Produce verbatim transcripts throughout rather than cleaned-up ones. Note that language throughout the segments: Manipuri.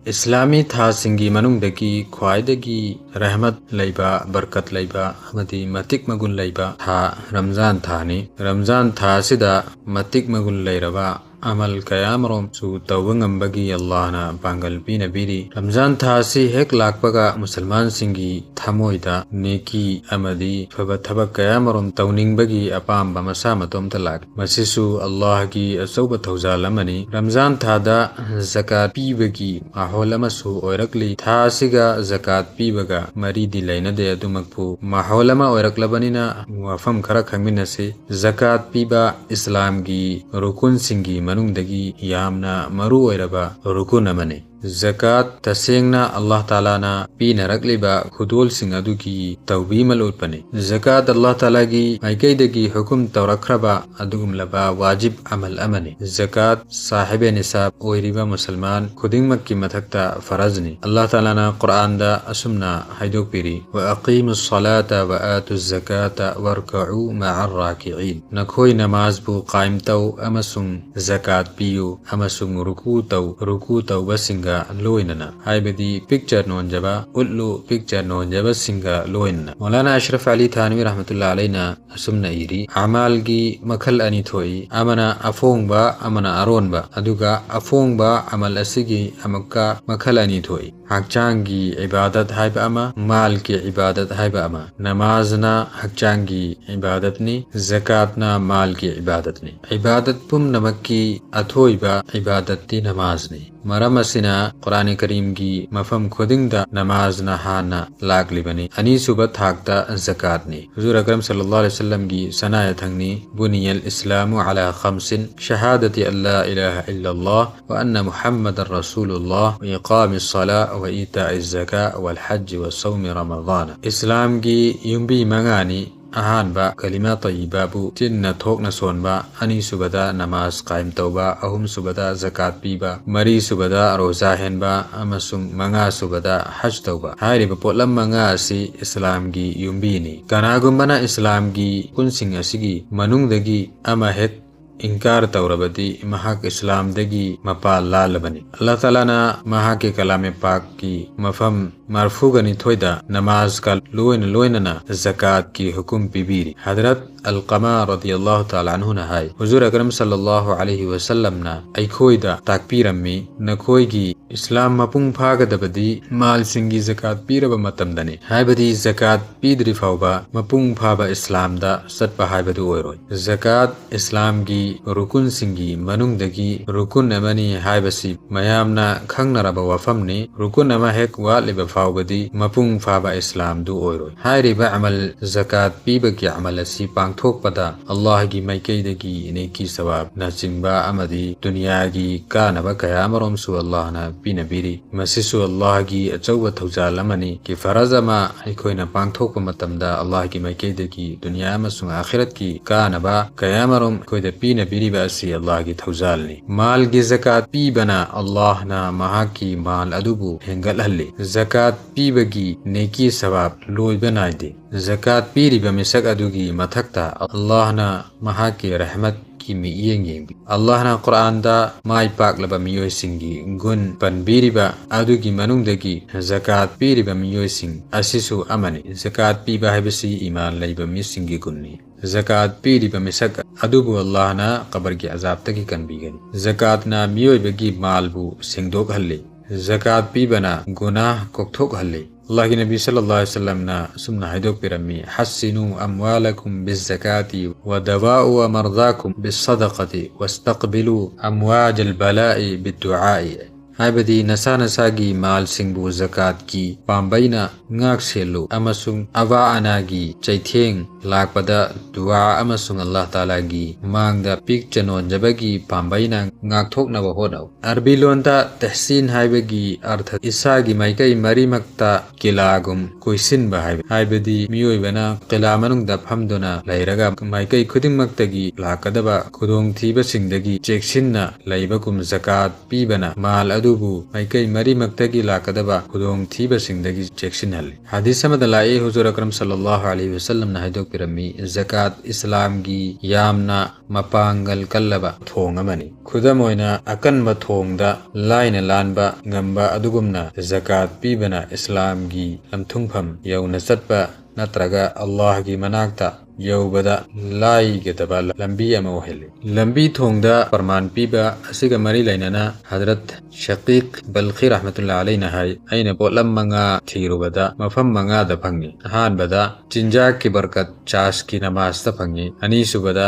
ꯏꯁꯂꯥꯃꯤ ꯊꯥꯁꯤꯡꯒꯤ ꯃꯅꯨꯡꯗꯒꯤ ꯈ꯭ꯋꯥꯏꯗꯒꯤ ꯔꯍꯃꯠ ꯂꯩꯕ, ꯕꯔꯀꯠ ꯂꯩꯕ ꯑꯃꯗꯤ ꯃꯇꯤꯛ ꯃꯒꯨꯟ ꯂꯩꯕ ꯊꯥ ꯔꯝꯖꯥꯟ ꯊꯥꯅꯤ꯫ ꯔꯝꯖꯥꯟ ꯊꯥ ꯑꯁꯤꯗ ꯃꯇꯤꯛ ꯃꯒꯨꯟ ꯂꯩꯔꯕ ꯑꯃꯜ ꯀꯌꯥꯃꯔꯣꯝꯁꯨ ꯇꯧꯕ ꯉꯝꯕꯒꯤ ꯑꯜꯂꯥꯍꯅ ꯄꯥꯡꯒꯜ ꯄꯤꯅꯕꯤꯔꯤ꯫ ꯔꯝꯖꯥꯟ ꯊꯥ ꯑꯁꯤ ꯍꯦꯛ ꯂꯥꯛꯄꯒ ꯃꯨꯁꯜꯃꯥꯟꯁꯤꯡꯒꯤ ꯊꯃꯣꯏꯗ ꯅꯦꯀꯤ ꯑꯃꯗꯤ ꯐꯕ ꯊꯕꯛ ꯀꯌꯥꯃꯔꯣꯝ ꯇꯧꯅꯤꯡꯕꯒꯤ ꯑꯄꯥꯝꯕ ꯃꯁꯥ ꯃꯇꯣꯝꯇ ꯂꯥꯛꯏ꯫ ꯃꯁꯤꯁꯨ ꯑꯜꯂꯥꯍꯒꯤ ꯑꯆꯧꯕ ꯊꯧꯖꯥꯜ ꯑꯃꯅꯤ꯫ ꯔꯝꯖꯥꯟ ꯊꯥꯗ ꯖꯀꯥꯠ ꯄꯤꯕꯒꯤ ꯃꯥꯍꯣꯜ ꯑꯃꯁꯨ ꯑꯣꯏꯔꯛꯂꯤ꯫ ꯊꯥ ꯑꯁꯤꯒ ꯖꯀꯥꯠ ꯄꯤꯕꯒ ꯃꯔꯤꯗꯤ ꯂꯩꯅꯗꯦ, ꯑꯗꯨꯃꯛꯄꯨ ꯃꯥꯍꯣꯜ ꯑꯃ ꯑꯣꯏꯔꯛꯂꯕꯅꯤꯅ ꯋꯥꯐꯝ ꯈꯔ ꯈꯪꯃꯤꯟꯅꯁꯤ꯫ ꯖꯀꯥꯠ ꯄꯤꯕ ꯏꯁꯂꯥꯝꯒꯤ ꯔꯨꯀꯨꯟꯁꯤꯡꯒꯤ ꯃꯅꯨꯡꯗꯒꯤ ꯌꯥꯝꯅ ꯃꯔꯨ ꯑꯣꯏꯔꯕ ꯔꯨꯀꯨꯟ ꯑꯃꯅꯤ꯫ ꯖꯀꯥꯠ ꯇꯁꯦꯡꯅ ꯑꯜꯂꯥꯍ ꯇꯥꯂꯥꯅ ꯄꯤꯅꯔꯛꯂꯤꯕ ꯈꯨꯗꯣꯜꯁꯤꯡ ꯑꯗꯨꯒꯤ ꯇꯧꯕꯤꯃꯜ ꯎꯠꯄꯅꯤ꯫ ꯖꯀꯥꯠ ꯑꯜꯂꯥꯍ ꯇꯥꯂꯥꯒꯤ ꯃꯥꯏꯀꯩꯗꯒꯤ ꯍꯨꯀꯨꯝ ꯇꯧꯔꯛꯈ꯭ꯔꯕ ꯑꯗꯨꯒꯨꯝꯂꯕ ꯋꯥꯖꯤꯕ ꯑꯃꯜ ꯑꯃꯅꯤ꯫ ꯖꯀꯥꯠ ꯁꯥꯍꯤꯕꯦ ꯅꯤꯁꯥꯕ ꯑꯣꯏꯔꯤꯕ ꯃꯨꯁꯜꯃꯥꯟ ꯈꯨꯗꯤꯡꯃꯛꯀꯤ ꯃꯊꯛꯇ ꯐꯔꯖꯅꯤ꯫ ꯑꯜꯂꯥꯍ ꯇꯥꯂꯥꯅ ꯀꯨꯔꯥꯟꯗ ꯑꯁꯨꯝꯅ ꯍꯥꯏꯗꯣꯛꯄꯤꯔꯤ, "وأقيموا الصلاة وآتوا الزكاة واركعوا مع الراكعين." ꯅꯈꯣꯏ ꯅꯃꯥꯖꯕꯨ ꯀꯥꯏꯝ ꯇꯧ ꯑꯃꯁꯨꯡ ꯖꯀꯥꯠ ꯄꯤꯌꯨ ꯑꯃꯁꯨꯡ ꯔꯨꯀꯨ ꯇꯧ, ꯔꯨꯀꯨ ꯇꯧꯕꯁꯤꯡꯒ ꯂꯣꯏꯅꯅ, ꯍꯥꯏꯕꯗꯤ ꯄꯤꯛꯆꯔ ꯅꯣꯟꯖꯕ, ꯎꯠꯂꯨ ꯄꯤꯛꯆꯔ ꯅꯣꯟꯖꯕꯁꯤꯡꯒ ꯂꯣꯏꯅꯅ꯫ ꯃꯧꯂꯥꯅꯥ ꯑꯁ꯭ꯔꯐ ꯑꯂꯤ ꯊꯥꯅꯋꯤ ꯔꯍꯃꯇꯨꯜꯂꯥꯍꯤ ꯑꯂꯩꯅ ꯑꯁꯨꯝꯅ ꯏꯔꯤ, "ꯑꯃꯥꯜꯒꯤ ꯃꯈꯜ ꯑꯅꯤ ꯊꯣꯛꯏ, ꯑꯃꯅ ꯑꯐꯣꯡꯕ, ꯑꯃꯅ ꯑꯔꯣꯟꯕ꯫ ꯑꯗꯨꯒ ꯑꯐꯣꯡꯕ ꯑꯃꯜ ꯑꯁꯤꯒꯤ ꯑꯃꯨꯛꯀ ꯃꯈꯜ ꯑꯅꯤ ꯊꯣꯛꯏ, ꯍꯛꯆꯥꯡꯒꯤ ꯏꯕꯥꯗꯠ ꯍꯥꯏꯕ ꯑꯃ, ꯃꯥꯜꯒꯤ ꯏꯕꯥꯗꯠ ꯍꯥꯏꯕ ꯑꯃ꯫ ꯅꯃꯥꯖꯅ ꯍꯛꯆꯥꯡꯒꯤ ꯏꯕꯥꯗꯠꯅꯤ, ꯖꯀꯥꯠꯅ ꯃꯥꯜꯒꯤ ꯏꯕꯥꯗꯠꯅꯤ꯫ ꯏꯕꯥꯗꯠ ꯄꯨꯝꯅꯃꯛꯀꯤ ꯑꯊꯣꯏꯕ ꯏꯕꯥꯗꯠꯇꯤ ꯅꯃꯥꯖꯅꯤ꯫ ꯃꯔꯝ ꯑꯁꯤꯅ ꯀꯨꯔꯥꯟ ꯀꯔꯤꯝꯒꯤ ꯃꯐꯝ ꯈꯨꯗꯤꯡꯗ ꯅꯃꯥꯖꯅ ꯍꯥꯟꯅ ꯂꯥꯛꯂꯤꯕꯅꯤ꯫ ꯑꯅꯤꯁꯨꯕ ꯊꯥꯛꯇ ꯖꯀꯥꯠꯅꯤ꯫ ꯍꯨꯖꯨꯔ ꯑꯀꯔꯝ ꯁꯜꯂꯜꯂꯥꯍꯨ ꯑꯂꯩꯍꯤ ꯋꯁꯜꯂꯝꯒꯤ ꯁꯅꯥ ꯌꯥꯊꯪꯅꯤ, "بني الإسلام على خمس، شهادة أن لا إله إلا الله وأن محمدا رسول الله وإقام الصلاة وإيتاء الزكاة والحج وصوم رمضان." ꯏꯁꯂꯥꯝꯒꯤ ꯌꯨꯝꯕꯤ ꯃꯉꯥꯅꯤ꯫ ꯑꯍꯥꯟꯕ ꯀꯂꯤꯃꯥ ꯇꯣꯌꯤꯕꯥꯕꯨ ꯆꯤꯟꯅ ꯊꯣꯛꯅ ꯁꯣꯟꯕ, ꯑꯅꯤꯁꯨꯕꯗ ꯅꯃꯥꯖ ꯀꯥꯏꯝ ꯇꯧꯕ, ꯑꯍꯨꯝꯁꯨꯕꯗ ꯖꯀꯥꯠ ꯄꯤꯕ, ꯃꯔꯤꯁꯨꯕꯗ ꯔꯣꯖꯥ ꯍꯦꯟꯕ ꯑꯃꯁꯨꯡ ꯃꯉꯥꯁꯨꯕꯗ ꯍꯖ ꯇꯧꯕ꯫ ꯍꯥꯏꯔꯤꯕ ꯄꯣꯠꯂꯝ ꯃꯉꯥ ꯑꯁꯤ ꯏꯁꯂꯥꯝꯒꯤ ꯌꯨꯝꯕꯤꯅꯤ꯫ ꯀꯅꯥꯒꯨꯝꯕꯅ ꯏꯁꯂꯥꯝꯒꯤ ꯔꯨꯀꯨꯟꯁꯤꯡ ꯑꯁꯤꯒꯤ ꯃꯅꯨꯡꯗꯒꯤ ꯑꯃ ꯍꯦꯛ ꯏꯟꯀꯥꯔ ꯇꯧꯔꯕꯗꯤ ꯃꯍꯥꯛ ꯏꯁꯂꯥꯝꯗꯒꯤ ꯃꯄꯥ ꯂꯥꯜꯂꯕꯅꯤ꯫ ꯑꯜꯂꯥꯍ ꯇꯥꯂꯥꯅ ꯃꯍꯥꯛꯀꯤ ꯀꯂꯥꯃꯦ ꯄꯥꯛꯀꯤ ꯃꯐꯝ ꯃꯔꯐꯨꯒ ꯅꯤꯊꯣꯏꯗ ꯅꯃꯥꯖꯀ ꯂꯣꯏꯅ ꯂꯣꯏꯅꯅ ꯖꯀꯥꯠꯀꯤ ꯍꯨꯀꯨꯝ ꯄꯤꯕꯤꯔꯤ꯫ ꯍꯗꯔꯠ ꯑꯜ ꯀꯃꯥ ꯔꯗꯤꯌꯜꯂꯥꯍꯨ ꯇꯥꯂꯥ ꯑꯟꯍꯨꯅ ꯍꯥꯏ, ꯍꯨꯖꯨꯔ ꯑꯀꯔꯝ ꯁꯜꯂꯜꯂꯥꯍꯨ ꯑꯂꯩꯍꯤ ꯋꯁꯜꯂꯝꯅ ꯑꯩꯈꯣꯏꯗ ꯇꯥꯛꯄꯤꯔꯝꯃꯤ, ꯅꯈꯣꯏꯒꯤ ꯏꯁꯂꯥꯝ ꯃꯄꯨꯡ ꯐꯥꯒꯗꯕꯗꯤ ꯃꯥꯜꯁꯤꯡꯒꯤ ꯖꯀꯥꯠ ꯄꯤꯔꯕ ꯃꯇꯝꯗꯅꯤ, ꯍꯥꯏꯕꯗꯤ ꯖꯀꯥꯠ ꯄꯤꯗ꯭ꯔꯤ ꯐꯥꯎꯕ ꯃꯄꯨꯡ ꯐꯥꯕ ꯏꯁꯂꯥꯝꯗ ꯆꯠꯄ ꯍꯥꯏꯕꯗꯨ ꯑꯣꯏꯔꯣꯏ꯫ ꯖꯀꯥꯠ ꯏꯁꯂꯥꯝꯒꯤ ꯔꯨꯀꯨꯟꯁꯤꯡꯒꯤ ꯃꯅꯨꯡꯗꯒꯤ ꯔꯨꯀꯨꯟ ꯑꯃꯅꯤ ꯍꯥꯏꯕꯁꯤ ꯃꯌꯥꯝꯅ ꯈꯪꯅꯔꯕ ꯋꯥꯐꯝꯅꯤ꯫ ꯔꯨꯀꯨꯟ ꯑꯃ ꯍꯦꯛ ꯋꯥꯠꯂꯤꯕ ꯐꯥꯎꯕꯗꯤ ꯃꯄꯨꯡ ꯐꯥꯕ ꯏꯁꯂꯥꯝꯗꯨ ꯑꯣꯏꯔꯣꯏ꯫ ꯍꯥꯏꯔꯤꯕ ꯑꯃꯜ ꯖꯀꯥꯠ ꯄꯤꯕꯒꯤ ꯑꯃꯜ ꯑꯁꯤ ꯄꯥꯡꯊꯣꯛꯄꯗ ꯑꯜꯂꯥꯍꯒꯤ ꯃꯥꯏꯀꯩꯗꯒꯤ ꯅꯦꯀꯤ ꯁꯋꯥꯕꯅꯆꯤꯡꯕ ꯑꯃꯗꯤ ꯗꯨꯅꯤꯌꯥꯒꯤ ꯀꯥꯅꯕ ꯀꯌꯥ ꯑꯃꯔꯣꯝꯁꯨ ꯑꯜꯂꯥꯍꯅ ꯄꯤꯅꯕꯤꯔꯤ꯫ ꯃꯁꯤꯁꯨ ꯑꯜꯂꯥꯍꯒꯤ ꯑꯆꯧꯕ ꯊꯧꯖꯥꯜ ꯑꯃꯅꯤ꯫ ꯀꯤ ꯐꯔꯖ ꯑꯃ ꯑꯩꯈꯣꯏꯅ ꯄꯥꯡꯊꯣꯛꯄ ꯃꯇꯝꯗ ꯑꯜꯂꯥꯍꯒꯤ ꯃꯥꯏꯀꯩꯗꯒꯤ ꯗꯨꯅꯤꯌꯥ ꯑꯃꯁꯨꯡ ꯑꯥꯈꯤꯔꯠꯀꯤ ꯀꯥꯅꯕ ꯀꯌꯥ ꯑꯃꯔꯣꯝ ꯑꯩꯈꯣꯏꯗ ꯄꯤꯅꯕꯤꯔꯤꯕ ꯑꯁꯤ ꯑꯜꯂꯥꯍꯒꯤ ꯊꯧꯖꯥꯜꯅꯤ꯫ ꯃꯥꯜꯒꯤ ꯖꯀꯥꯠ ꯄꯤꯕꯅ ꯑꯜꯂꯥꯍꯅ ꯃꯍꯥꯛꯀꯤ ꯃꯥꯜ ꯑꯗꯨꯕꯨ ꯍꯦꯟꯒꯠꯍꯜꯂꯤ꯫ ꯖꯀꯥꯠ ꯄꯤꯕꯒꯤ ꯅꯦꯀꯤ ꯁꯋꯥꯕ ꯂꯣꯏꯕ ꯅꯥꯏꯗꯦ꯫ ꯖꯀꯥꯠ ꯄꯤꯔꯤꯕ ꯃꯤꯁꯛ ꯑꯗꯨꯒꯤ ꯃꯊꯛꯇ ꯑꯜꯂꯥꯍꯅ ꯃꯍꯥꯛꯀꯤ ꯔꯍꯃꯠꯀꯤ ꯃꯤꯠꯌꯦꯡ ꯌꯦꯡꯕꯤ꯫ ꯑꯜꯂꯥꯍꯅ ꯀꯨꯔꯥꯟꯗ ꯃꯥꯏ ꯄꯥꯛꯂꯕ ꯃꯤꯑꯣꯏꯁꯤꯡꯒꯤ ꯒꯨꯟ ꯄꯟꯕꯤꯔꯤꯕ ꯑꯗꯨꯒꯤ ꯃꯅꯨꯡꯗꯒꯤ ꯖꯀꯥꯠ ꯄꯤꯔꯤꯕ ꯃꯤꯑꯣꯏꯁꯤꯡ ꯑꯁꯤꯁꯨ ꯑꯃꯅꯤ꯫ ꯖꯀꯥꯠ ꯄꯤꯕ ꯍꯥꯏꯕꯁꯤ ꯏꯃꯥꯟ ꯂꯩꯕ ꯃꯤꯁꯤꯡꯒꯤ ꯒꯨꯟꯅꯤ꯫ ꯖꯀꯥꯠ ꯄꯤꯔꯤꯕ ꯃꯤꯁꯛ ꯑꯗꯨꯕꯨ ꯑꯜꯂꯥꯍꯅ ꯀꯕꯔꯒꯤ ꯑꯖꯥꯕꯇꯒꯤ ꯀꯟꯕꯤꯒꯅꯤ꯫ ꯖꯀꯥꯠꯅ ꯃꯤꯑꯣꯏꯕꯒꯤ ꯃꯥꯜꯕꯨ ꯁꯦꯡꯗꯣꯛꯍꯜꯂꯤ꯫ ꯖꯀꯥꯠ ꯄꯤꯕꯅ ꯒꯨꯅꯥꯍ ꯀꯣꯛꯊꯣꯛꯍꯜꯂꯤ꯫ ꯑꯜꯂꯥꯍꯒꯤ ꯅꯕꯤ ꯁꯜꯂꯜꯂꯥꯍꯨ ꯑꯂꯩꯍꯤ ꯋꯁꯜꯂꯝꯅ ꯑꯁꯨꯝꯅ ꯍꯥꯏꯗꯣꯛꯄꯤꯔꯝꯃꯤ, "ꯍꯁꯤꯅꯨ ꯑꯝꯋꯥꯂꯀꯨꯝ ꯕꯤꯖꯀꯥꯇꯤ ꯋꯗꯋꯥꯎ ꯃꯔꯗꯥꯀꯨꯝ ꯕꯤꯁꯁꯗꯀꯇꯤ ꯋꯥꯁꯇꯛꯕꯤꯂꯨ ꯑꯝꯋꯥꯖꯜ ꯕꯂꯥꯏ ꯕꯤꯗꯨꯑꯥꯏ"꯫ ꯍꯥꯏꯕꯗꯤ ꯅꯁꯥ ꯅꯁꯥꯒꯤ ꯃꯥꯜꯁꯤꯡꯕꯨ ꯖꯀꯥꯠꯀꯤ ꯄꯥꯝꯕꯩꯅ ꯉꯥꯛ ꯁꯦꯜꯂꯨ ꯑꯃꯁꯨꯡ ꯑꯋꯥ ꯑꯅꯥꯒꯤ ꯆꯩꯊꯦꯡ ꯂꯥꯛꯄꯗ ꯗꯨꯋꯥ ꯑꯃꯁꯨꯡ ꯑꯜꯂꯥꯍ ꯇꯥꯂꯥꯒꯤ ꯃꯥꯡꯗ ꯄꯤꯛ ꯆꯅꯣꯟꯖꯕꯒꯤ ꯄꯥꯝꯕꯩꯅ ꯉꯥꯛꯊꯣꯛꯅꯕ ꯍꯣꯠꯅꯧ꯫ ꯑꯔꯕꯤ ꯂꯣꯟꯗ ꯇꯦꯍꯁꯤꯟ ꯍꯥꯏꯕꯒꯤ ꯑꯔꯊ ꯏꯁꯥꯒꯤ ꯃꯥꯏꯀꯩ ꯃꯔꯤꯃꯛꯇ ꯀꯤꯂꯥꯒꯨꯝ ꯀꯣꯏꯁꯤꯟꯕ ꯍꯥꯏꯕ, ꯍꯥꯏꯕꯗꯤ ꯃꯤꯑꯣꯏꯕꯅ ꯀꯤꯂꯥ ꯃꯅꯨꯡꯗ ꯐꯝꯗꯨꯅ ꯂꯩꯔꯒ ꯃꯥꯏꯀꯩ ꯈꯨꯗꯤꯡꯃꯛꯇꯒꯤ ꯂꯥꯛꯀꯗꯕ ꯈꯨꯗꯣꯡꯊꯤꯕꯁꯤꯡꯗꯒꯤ ꯆꯦꯛꯁꯤꯟꯅ ꯂꯩꯕꯒꯨꯝ ꯖꯀꯥꯠ ꯄꯤꯕꯅ ꯃꯥꯜ ꯑꯗꯨꯕꯨ ꯃꯥꯏꯀꯩ ꯃꯔꯤꯃꯛꯇꯒꯤ ꯂꯥꯛꯀꯗꯕ ꯈꯨꯗꯣꯡꯊꯤꯕꯁꯤꯡꯗꯒꯤ ꯆꯦꯛꯁꯤꯟꯍꯜꯂꯤ꯫ ꯍꯗꯤꯁ ꯑꯃꯗ ꯂꯥꯛꯏ, ꯍꯨꯖꯨꯔ ꯑꯀꯔꯝ ꯁꯜꯂꯜꯂꯥꯍꯨ ꯑꯂꯩꯍꯤ ꯋꯁꯜꯂꯝꯅ ꯍꯥꯏꯗꯣꯛ ꯄꯤꯔꯝꯃꯤ꯫ ꯖꯀꯥꯠ ꯏꯁꯂꯥꯝꯒꯤ ꯌꯥꯝꯅ ꯃꯄꯥꯡꯒꯜ ꯀꯜꯂꯕ ꯊꯣꯡ ꯑꯃꯅꯤ꯫ ꯈꯨꯗꯝ ꯑꯣꯏꯅ, ꯑꯀꯟꯕ ꯊꯣꯡꯗ ꯂꯥꯏꯅ ꯂꯥꯟꯕ ꯉꯝꯕ ꯑꯗꯨꯒꯨꯝꯅ ꯖꯀꯥꯠ ꯄꯤꯕꯅ ꯏꯁꯂꯥꯝꯒꯤ ꯂꯝꯊꯨꯡꯐꯝ ꯌꯧꯅ ꯆꯠꯄ ꯅꯠꯇ꯭ꯔꯒ ꯑꯜꯂꯥꯍꯒꯤ ꯃꯅꯥꯛꯇ ꯌꯧꯕꯗ ꯂꯥꯏꯒꯗꯕ ꯂꯝꯕꯤ ꯑꯃ ꯑꯣꯏꯍꯜꯂꯤ꯫ ꯂꯝꯕꯤ ꯊꯣꯡꯗ ꯄꯔꯃꯥꯟ ꯄꯤꯕ ꯑꯁꯤꯒ ꯃꯔꯤ ꯂꯩꯅꯅ ꯍꯖꯔꯠ ꯁꯀꯤꯛ ꯕꯜꯈꯤ ꯔꯍꯃꯇꯨꯜꯂꯥ ꯑꯂꯩꯅ ꯍꯥꯏ, "ꯑꯩꯅ ꯄꯣꯠꯂꯝ ꯃꯉꯥ ꯊꯤꯔꯨꯕꯗ ꯃꯐꯝ ꯃꯉꯥꯗ ꯐꯪꯉꯤ꯫ ꯑꯍꯥꯟꯕꯗ ꯆꯤꯟꯖꯥꯛꯀꯤ ꯕꯔꯀꯠ ꯆꯥꯁꯀꯤ ꯅꯃꯥꯖꯇ ꯐꯪꯉꯤ꯫ ꯑꯅꯤꯁꯨꯕꯗ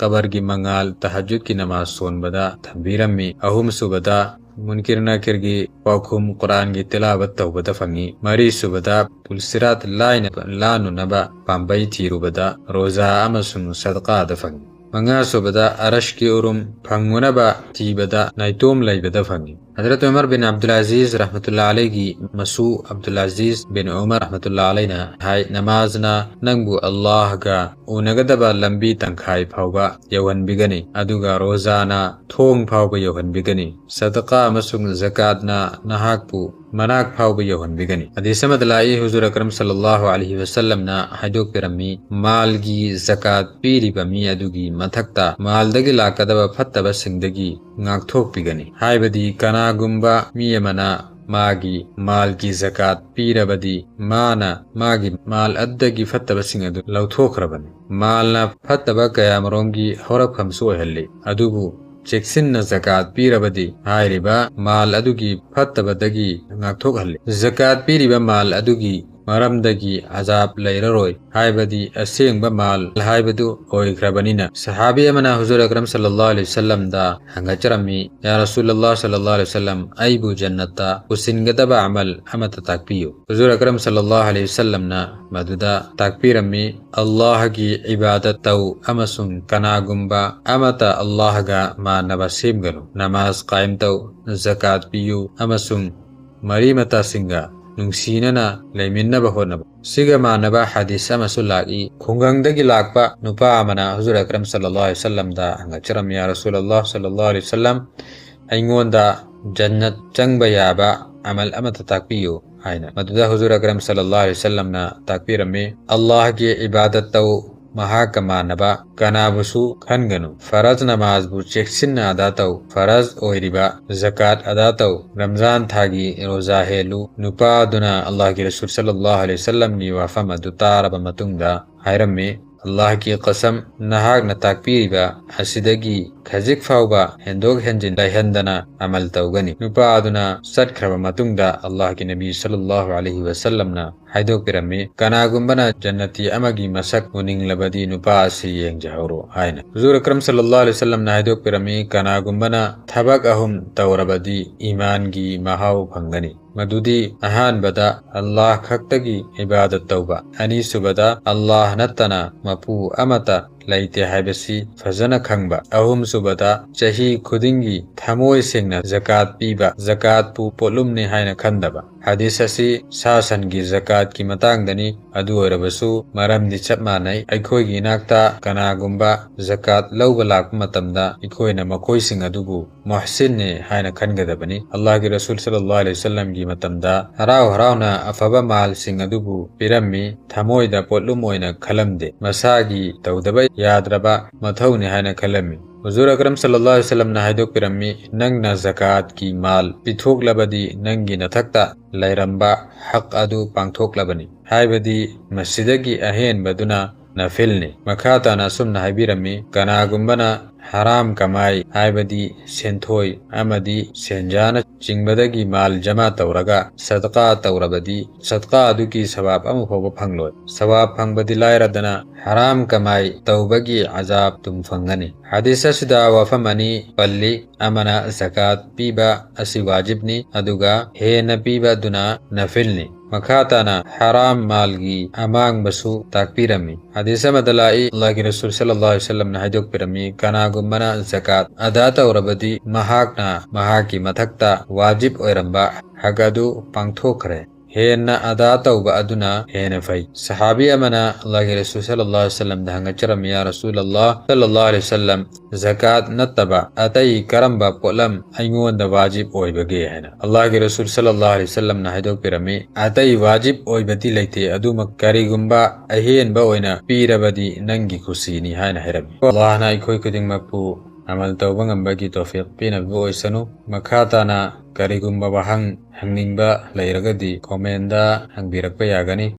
ꯀꯕꯔꯒꯤ ꯃꯉꯥꯜ ꯇꯍꯖꯨꯗꯀꯤ ꯅꯃꯥꯖ ꯁꯣꯟꯕꯗ ꯊꯝꯕꯤꯔꯝꯃꯤ꯫ ꯑꯍꯨꯝꯁꯨꯕꯗ ꯃꯨꯟꯀꯤꯔ ꯅꯀꯤꯔꯒꯤ ꯄꯥꯎꯈꯨꯝ ꯀꯨꯔꯥꯟꯒꯤ ꯇꯤꯂꯥꯋꯠ ꯇꯧꯕꯗ ꯐꯪꯉꯤ꯫ ꯃꯔꯤꯁꯨꯕꯗ ꯄꯨꯜꯁꯤꯔꯥꯠ ꯂꯥꯏꯅ ꯂꯥꯟꯅꯅꯕ ꯄꯥꯝꯕꯩ ꯊꯤꯔꯨꯕꯗ ꯔꯣꯖꯥ ꯑꯃꯁꯨꯡ ꯁꯗꯀꯥꯗ ꯐꯪꯉꯤ꯫ ꯃꯉꯥꯁꯨꯕꯗ ꯑꯔꯁꯀꯤ ꯎꯔꯨꯝ ꯐꯪꯉꯨꯅꯕ ꯊꯤꯕꯗ ꯅꯥꯏꯇꯣꯝ ꯂꯩꯕꯗ ꯐꯪꯉꯤ"꯫ ꯍꯖꯔꯠ ꯎꯃꯔ ꯕꯤꯟ ꯑꯕꯗꯨꯜ ꯑꯖꯤꯖ ꯔꯍꯃꯇꯨꯜꯂꯥ ꯑꯂꯩꯒꯤ ꯃꯁꯨ ꯑꯕꯗꯨꯜ ꯑꯖꯤꯖ ꯕꯤꯟ ꯎꯃꯔ ꯔꯍꯃꯇꯨꯜꯂꯥ ꯑꯂꯩꯅ ꯍꯥꯏ, "ꯅꯃꯥꯖꯅ ꯅꯪꯕꯨ ꯑꯜꯂꯥꯍꯒ ꯎꯅꯒꯗꯕ ꯂꯝꯕꯤ ꯇꯪꯈꯥꯏ ꯐꯥꯎꯕ ꯌꯧꯍꯟꯕꯤꯒꯅꯤ, ꯑꯗꯨꯒ ꯔꯣꯖꯥꯅ ꯊꯣꯡ ꯐꯥꯎꯕ ꯌꯧꯍꯟꯕꯤꯒꯅꯤ꯫ ꯁꯗꯀꯥ ꯑꯃꯁꯨꯡ ꯖꯀꯥꯠꯅ ꯅꯍꯥꯛꯄꯨ ꯃꯅꯥꯛ ꯐꯥꯎꯕ ꯌꯧꯍꯟꯕꯤꯒꯅꯤ"꯫ ꯍꯗꯤꯁ ꯑꯃꯗ ꯂꯥꯛꯏ, ꯍꯨꯖꯨꯔ ꯑꯀꯔꯝ ꯁꯜꯂꯜꯂꯥꯍꯨ ꯑꯂꯩꯍꯤ ꯋꯁꯜꯂꯝꯅ ꯍꯥꯏꯗꯣꯛꯄꯤꯔꯝꯃꯤ, "ꯃꯥꯜꯒꯤ ꯖꯀꯥꯠ ꯄꯤꯔꯤꯕ ꯃꯤ ꯑꯗꯨꯒꯤ ꯃꯊꯛꯇ ꯃꯥꯜꯗꯒꯤ ꯂꯥꯛꯀꯗꯕ ꯐꯠꯇꯕꯁꯤꯡꯗꯒꯤ ꯉꯥꯛꯊꯣꯛꯄꯤꯒꯅꯤ"꯫ ꯍꯥꯏꯕꯗꯤ ꯀꯅꯥꯒꯨꯝꯕ ꯃꯤ ꯑꯃꯅ ꯃꯥꯒꯤ ꯃꯥꯜꯒꯤ ꯖꯀꯥꯠ ꯄꯤꯔꯕꯗꯤ ꯃꯥꯅ ꯃꯥꯒꯤ ꯃꯥꯜ ꯑꯗꯨꯗꯒꯤ ꯐꯠꯇꯕꯁꯤꯡ ꯑꯗꯨ ꯂꯧꯊꯣꯛꯈ꯭ꯔꯕꯅꯤ꯫ ꯃꯥꯜꯅ ꯐꯠꯇꯕ ꯀꯌꯥꯃꯔꯣꯝꯒꯤ ꯍꯧꯔꯛꯐꯝꯁꯨ ꯑꯣꯏꯍꯜꯂꯤ꯫ ꯑꯗꯨꯕꯨ ꯆꯦꯛꯁꯤꯟꯅ ꯖꯀꯥꯠ ꯄꯤꯔꯕꯗꯤ ꯍꯥꯏꯔꯤꯕ ꯃꯥꯜ ꯑꯗꯨꯒꯤ ꯐꯠꯇꯕꯗꯒꯤ ꯉꯥꯛꯊꯣꯛꯍꯜꯂꯤ꯫ ꯖꯀꯥꯠ ꯄꯤꯔꯤꯕ ꯃꯥꯜ ꯑꯗꯨꯒꯤ ꯃꯔꯝꯗꯒꯤ ꯑꯖꯥꯕ ꯂꯩꯔꯔꯣꯏ, ꯍꯥꯏꯕꯗꯤ ꯑꯁꯦꯡꯕ ꯃꯥꯜ ꯍꯥꯏꯕꯗꯨ ꯑꯣꯏꯈ꯭ꯔꯕꯅꯤꯅ꯫ ꯁꯍꯥꯕꯤ ꯑꯃꯅ ꯍꯨꯖꯨꯔ ꯑꯀꯔꯝ ꯁꯜꯂꯜꯂꯥꯍꯨ ꯑꯂꯩꯍꯤ ꯋꯁꯜꯂꯝꯗ ꯍꯪꯒꯠꯆꯔꯝꯃꯤ, "ꯌꯥ ꯔꯁꯨꯂꯜꯂꯥꯍ ꯁꯜꯂꯜꯂꯥꯍꯨ ꯑꯂꯩꯍꯤ ꯋꯁꯜꯂꯝ, ꯑꯩꯕꯨ ꯖꯟꯅꯠꯇ ꯄꯨꯁꯤꯟꯒꯗꯕ ꯑꯃꯜ ꯑꯃꯠꯇ ꯇꯥꯛꯄꯤꯌꯨ"꯫ ꯍꯨꯖꯨꯔ ꯑꯀꯔꯝ ꯁꯜꯂꯜꯂꯥꯍꯨ ꯑꯂꯩꯍꯤ ꯋꯁꯜꯂꯝꯅ ꯃꯗꯨꯗ ꯇꯥꯛꯄꯤꯔꯝꯃꯤ, "ꯑꯜꯂꯥꯍꯒꯤ ꯏꯕꯥꯗꯠ ꯇꯧ ꯑꯃꯁꯨꯡ ꯀꯅꯥꯒꯨꯝꯕ ꯑꯃꯠꯇ ꯑꯜꯂꯥꯍꯒ ꯃꯥꯟꯅꯕ ꯁꯦꯝꯒꯅꯨ꯫ ꯅꯃꯥꯖ ꯀꯥꯏꯝ ꯇꯧ, ꯖꯀꯥꯠ ꯄꯤꯌꯨ ꯑꯃꯁꯨꯡ ꯃꯔꯤ ꯃꯇꯥꯁꯤꯡꯒ ꯅꯨꯡꯁꯤꯅꯅ ꯂꯩꯃꯤꯟꯅꯕ ꯍꯣꯠꯅꯕ"꯫ ꯁꯤꯒ ꯃꯥꯟꯅꯕ ꯍꯗꯤꯁ ꯑꯃꯁꯨ ꯂꯥꯛꯏ, ꯈꯨꯡꯒꯪꯗꯒꯤ ꯂꯥꯛꯄ ꯅꯨꯄꯥ ꯑꯃꯅ ꯍꯨꯖꯨꯔ ꯑꯀꯔꯝ ꯁꯜꯂꯜꯂꯥꯍꯨ ꯑꯂꯩꯍꯤ ꯋꯁꯜꯂꯝꯗ ꯍꯪꯒꯠꯆꯔꯝꯃꯤ, "ꯌꯥ ꯔꯁꯨꯂꯜꯂꯥꯍ ꯁꯜꯂꯜꯂꯥꯍꯨ ꯑꯂꯩꯍꯤ ꯋꯁꯜꯂꯝ, ꯑꯩꯉꯣꯟꯗ ꯖꯟꯅꯠ ꯆꯪꯕ ꯌꯥꯕ ꯑꯃꯜ ꯑꯃꯠꯇ ꯇꯥꯛꯄꯤꯌꯨ"꯫ ꯍꯥꯏꯅ꯫ ꯃꯗꯨꯗ ꯍꯨꯖꯨꯔ ꯑꯀꯔꯝ ꯁꯜꯂꯜꯂꯥꯍꯨ ꯑꯂꯩꯍꯤ ꯋꯁꯜꯂꯝꯅ ꯇꯥꯛꯄꯤꯔꯝꯃꯤ, "ꯑꯜꯂꯥꯍꯒꯤ ꯏꯕꯥꯗꯠ ꯇꯧ, ꯃꯍꯥꯛꯀ ꯃꯥꯟꯅꯕ ꯀꯅꯥꯕꯨꯁꯨ ꯈꯟꯒꯅꯨ꯫ ꯐꯔꯖ ꯅꯃꯥꯖꯕꯨ ꯆꯦꯛꯁꯤꯟꯅ ꯑꯗꯥ ꯇꯧ, ꯐꯔꯖ ꯑꯣꯏꯔꯤꯕ ꯖꯀꯥꯠ ꯑꯗꯥ ꯇꯧ, ꯔꯝꯖꯥꯟ ꯊꯥꯒꯤ ꯔꯣꯖꯥ ꯍꯦꯜꯂꯨ"꯫ ꯅꯨꯄꯥ ꯑꯗꯨꯅ ꯑꯜꯂꯥꯍꯒꯤ ꯔꯁꯨꯜ ꯁꯜꯂꯜꯂꯥꯍꯨ ꯑꯂꯩꯍꯤ ꯋꯁꯜꯂꯝꯒꯤ ꯋꯥꯐꯝ ꯑꯗꯨ ꯇꯥꯔꯕ ꯃꯇꯨꯡꯗ ꯍꯥꯏꯔꯝꯃꯤ, "ꯑꯜꯂꯥꯍꯒꯤ ꯀꯁꯝ, ꯅꯍꯥꯛꯅ ꯇꯥꯛꯄꯤꯔꯤꯕ ꯑꯁꯤꯗꯒꯤ ꯈꯖꯤꯛ ꯐꯥꯎꯕ ꯍꯦꯟꯗꯣꯛ ꯍꯦꯟꯖꯤꯟ ꯂꯩꯍꯟꯗꯅ ꯑꯃꯜ ꯇꯧꯒꯅꯤ"꯫ ꯅꯨꯄꯥ ꯑꯗꯨꯅ ꯆꯠꯈ꯭ꯔꯕ ꯃꯇꯨꯡꯗ ꯑꯜꯂꯥꯍꯒꯤ ꯅꯕꯤ ꯁꯜꯂꯜꯂꯥꯍꯨ ꯑꯂꯩꯍꯤ ꯋꯁꯜꯂꯝꯅ ꯍꯥꯏꯗꯣꯛꯄꯤꯔꯝꯃꯤ, "ꯀꯅꯥꯒꯨꯝꯕꯅ ꯖꯟꯅꯇꯤ ꯑꯃꯒꯤ ꯃꯁꯛ ꯎꯅꯤꯡꯂꯕꯗꯤ ꯅꯨꯄꯥ ꯑꯁꯤ ꯌꯦꯡꯖꯍꯧꯔꯣ" ꯍꯥꯏꯅ꯫ ꯍꯨꯖꯨꯔ ꯑꯀꯔꯝ ꯁꯜꯂꯜꯂꯥꯍꯨ ꯑꯂꯩꯍꯤ ꯋꯁꯜꯂꯝꯅ ꯍꯥꯏꯗꯣꯛꯄꯤꯔꯝꯃꯤ, "ꯀꯅꯥꯒꯨꯝꯕꯅ ꯊꯕꯛ ꯑꯍꯨꯝ ꯇꯧꯔꯕꯗꯤ ꯏꯃꯥꯟꯒꯤ ꯃꯍꯥꯎ ꯐꯪꯒꯅꯤ"꯫ ꯃꯗꯨꯗꯤ ꯑꯍꯥꯟꯕꯗ ꯑꯜꯂꯥꯍ ꯈꯛꯇꯒꯤ ꯏꯕꯥꯗꯠ ꯇꯧꯕ, ꯑꯅꯤꯁꯨꯕꯗ ꯑꯜꯂꯥꯍ ꯅꯠꯇꯅ ꯃꯄꯨ ꯑꯃꯠꯇ ꯂꯩꯇꯦ ꯍꯥꯏꯕꯁꯤ ꯐꯖꯅ ꯈꯪꯕ, ꯑꯍꯨꯝꯁꯨꯕꯗ ꯆꯍꯤ ꯈꯨꯗꯤꯡꯒꯤ ꯊꯃꯣꯏ ꯁꯦꯡꯅ ꯖꯀꯥꯠ ꯄꯤꯕ, ꯖꯀꯥꯠꯄꯨ ꯄꯣꯠꯂꯨꯝꯅꯤ ꯍꯥꯏꯅ ꯈꯟꯗꯕ꯫ ꯍꯗꯤꯁ ꯑꯁꯤ ꯁꯥ ꯁꯟꯒꯤ ꯖꯀꯥꯠꯀꯤ ꯃꯇꯥꯡꯗꯅꯤ, ꯑꯗꯨ ꯑꯣꯏꯔꯕꯁꯨ ꯃꯔꯝꯗꯤ ꯆꯞ ꯃꯥꯟꯅꯩ꯫ ꯑꯩꯈꯣꯏꯒꯤ ꯏꯅꯥꯛꯇ ꯀꯅꯥꯒꯨꯝꯕ ꯖꯀꯥꯠ ꯂꯧꯕ ꯂꯥꯛꯄ ꯃꯇꯝꯗ ꯑꯩꯈꯣꯏꯅ ꯃꯈꯣꯏꯁꯤꯡ ꯑꯗꯨꯕꯨ ꯃꯨꯍꯁꯤꯟꯅꯤ ꯍꯥꯏꯅ ꯈꯟꯒꯗꯕꯅꯤ꯫ ꯑꯜꯂꯥꯍꯒꯤ ꯔꯁꯨꯜ ꯁꯜꯂꯜꯂꯥꯍꯨ ꯑꯂꯩꯍꯤ ꯋꯁꯜꯂꯝꯒꯤ ꯃꯇꯝꯗ ꯍꯔꯥꯎ ꯍꯔꯥꯎꯅ ꯑꯐꯕ ꯃꯥꯜꯁꯤꯡ ꯑꯗꯨꯕꯨ ꯄꯤꯔꯝꯃꯤ, ꯊꯃꯣꯏꯗ ꯄꯣꯠꯂꯨꯝ ꯑꯣꯏꯅ ꯈꯜꯂꯝꯗꯦ, ꯃꯁꯥꯒꯤ ꯇꯧꯗꯕ ꯌꯥꯗ꯭ꯔꯕ ꯃꯊꯧꯅꯤ ꯍꯥꯏꯅ ꯈꯜꯂꯝꯃꯤ꯫ ꯍꯨꯖꯨꯔ ꯑꯀꯔꯝ ꯁꯜꯂꯜꯂꯥꯍꯨ ꯑꯂꯩꯍꯤ ꯋꯁꯜꯂꯝꯅ ꯍꯥꯏꯗꯣꯛꯄꯤꯔꯝꯃꯤ, "ꯅꯪꯅ ꯖꯀꯥꯠꯀꯤ ꯃꯥꯜ ꯄꯤꯊꯣꯛꯂꯕꯗꯤ ꯅꯪꯒꯤ ꯅꯊꯛꯇ ꯂꯩꯔꯝꯕ ꯍꯛ ꯑꯗꯨ ꯄꯥꯡꯊꯣꯛꯂꯕꯅꯤ", ꯍꯥꯏꯕꯗꯤ ꯃꯁꯤꯗꯒꯤ ꯑꯍꯦꯟꯕꯗꯨꯅ ꯅꯐꯤꯜꯅꯤ꯫ ꯃꯈꯥ ꯇꯥꯅ ꯑꯁꯨꯝꯅ ꯍꯥꯏꯕꯤꯔꯝꯃꯤ, "ꯀꯅꯥꯒꯨꯝꯕꯅ ꯍꯔꯥꯝ ꯀꯃꯥꯏ, ꯍꯥꯏꯕꯗꯤ ꯁꯦꯟꯊꯣꯏ ꯑꯃꯗꯤ ꯁꯦꯟꯖꯥꯅ ꯆꯤꯡꯕꯗꯒꯤ ꯃꯥꯜ ꯖꯃꯥ ꯇꯧꯔꯒ ꯁꯗꯀꯥ ꯇꯧꯔꯕꯗꯤ, ꯁꯗꯀꯥ ꯑꯗꯨꯒꯤ ꯁꯋꯥꯕ ꯑꯃ ꯐꯥꯎꯕ ꯐꯪꯂꯣꯏ꯫ ꯁꯋꯥꯕ ꯐꯪꯕꯗꯤ ꯂꯥꯏꯔꯗꯅ ꯍꯔꯥꯝ ꯀꯃꯥꯏ ꯇꯧꯕꯒꯤ ꯑꯖꯥꯕ ꯇꯨꯝ ꯐꯪꯒꯅꯤ"꯫ ꯍꯗꯤꯁ ꯑꯁꯤꯗ ꯋꯥꯐꯝ ꯑꯅꯤ ꯄꯜꯂꯤ, ꯑꯃꯅ ꯖꯀꯥꯠ ꯄꯤꯕ ꯑꯁꯤ ꯋꯥꯖꯤꯕꯅꯤ, ꯑꯗꯨꯒ ꯍꯦꯟꯅ ꯄꯤꯕ ꯑꯗꯨꯅ ꯅꯐꯤꯜꯅꯤ꯫ ꯃꯈꯥ ꯇꯥꯅ ꯍꯔꯥꯝ ꯃꯥꯜꯒꯤ ꯑꯃꯥꯡꯕꯁꯨ ꯇꯥꯛꯄꯤꯔꯝꯃꯤ꯫ ꯍꯗꯤꯁ ꯑꯃꯗ ꯂꯥꯛꯏ, ꯑꯜꯂꯥꯍꯒꯤ ꯔꯁꯨꯜ ꯁꯜꯂꯜꯂꯥꯍꯨ ꯑꯂꯩꯍꯤ ꯋꯁꯜꯂꯝꯅ ꯍꯥꯏꯗꯣꯛꯄꯤꯔꯝꯃꯤ, "ꯀꯅꯥꯒꯨꯝꯕꯅ ꯖꯀꯥꯠ ꯑꯗꯥ ꯇꯧꯔꯕꯗꯤ ꯃꯍꯥꯛꯅ ꯃꯍꯥꯛꯀꯤ ꯃꯊꯛꯇ ꯋꯥꯖꯤꯕ ꯑꯣꯏꯔꯝꯕ ꯍꯛ ꯑꯗꯨ ꯄꯥꯡꯊꯣꯛꯈ꯭ꯔꯦ"꯫ ꯍꯦꯟꯅ ꯑꯗꯥ ꯇꯧꯕ ꯑꯗꯨꯅ ꯍꯦꯟꯅ ꯐꯩ꯫ ꯁꯍꯥꯕꯤ ꯑꯃꯅ ꯑꯜꯂꯥꯍꯒꯤ ꯔꯁꯨꯜ ꯁꯜꯂꯜꯂꯥꯍꯨ ꯑꯂꯥꯏꯍꯤ ꯋꯥꯁꯜꯂꯝꯗ ꯍꯪꯒꯠꯆꯔꯝꯃꯤ, "ꯌꯥ ꯔꯁꯨꯜ ꯑꯜꯂꯥꯍ ꯁꯜꯂꯜꯂꯥꯍꯨ ꯑꯂꯥꯏꯍꯤ ꯋꯥꯁꯜꯂꯝ, ꯖꯀꯥꯠ ꯅꯠꯇꯕ ꯑꯇꯩ ꯀꯔꯝꯕ ꯄꯣꯠꯂꯝ ꯑꯩꯉꯣꯟꯗ ꯋꯥꯖꯤꯕ ꯑꯣꯏꯕꯒꯦ?" ꯍꯥꯏꯅ꯫ ꯑꯜꯂꯥꯍꯒꯤ ꯔꯁꯨꯜ ꯁꯜꯂꯜꯂꯥꯍꯨ ꯑꯂꯥꯏꯍꯤ ꯋꯥꯁꯜꯂꯝꯅ ꯍꯥꯏꯗꯣꯛꯄꯤꯔꯝꯃꯤ, "ꯑꯇꯩ ꯋꯥꯖꯤꯕ ꯑꯣꯏꯕꯗꯤ ꯂꯩꯇꯦ, ꯑꯗꯨꯃꯛ ꯀꯔꯤꯒꯨꯝꯕ ꯑꯍꯦꯟꯕ ꯑꯣꯏꯅ ꯄꯤꯔꯕꯗꯤ ꯅꯪꯒꯤ ꯈꯨꯁꯤꯅꯤ" ꯍꯥꯏꯅ ꯍꯥꯏꯔꯝꯃꯤ꯫ ꯑꯜꯂꯥꯍꯅ ꯑꯩꯈꯣꯏ ꯈꯨꯗꯤꯡꯃꯛꯄꯨ ꯑꯃꯜ ꯇꯧꯕ ꯉꯝꯕꯒꯤ ꯇꯧꯐꯤꯛ ꯄꯤꯅꯕ ꯑꯣꯏꯁꯅꯨ꯫ ꯃꯈꯥ ꯇꯥꯅ ꯀꯔꯤꯒꯨꯝꯕ ꯋꯥꯍꯪ ꯍꯪꯅꯤꯡꯕ ꯂꯩꯔꯒꯗꯤ comment ꯍꯪꯕꯤꯔꯛꯄ ꯌꯥꯒꯅꯤ꯫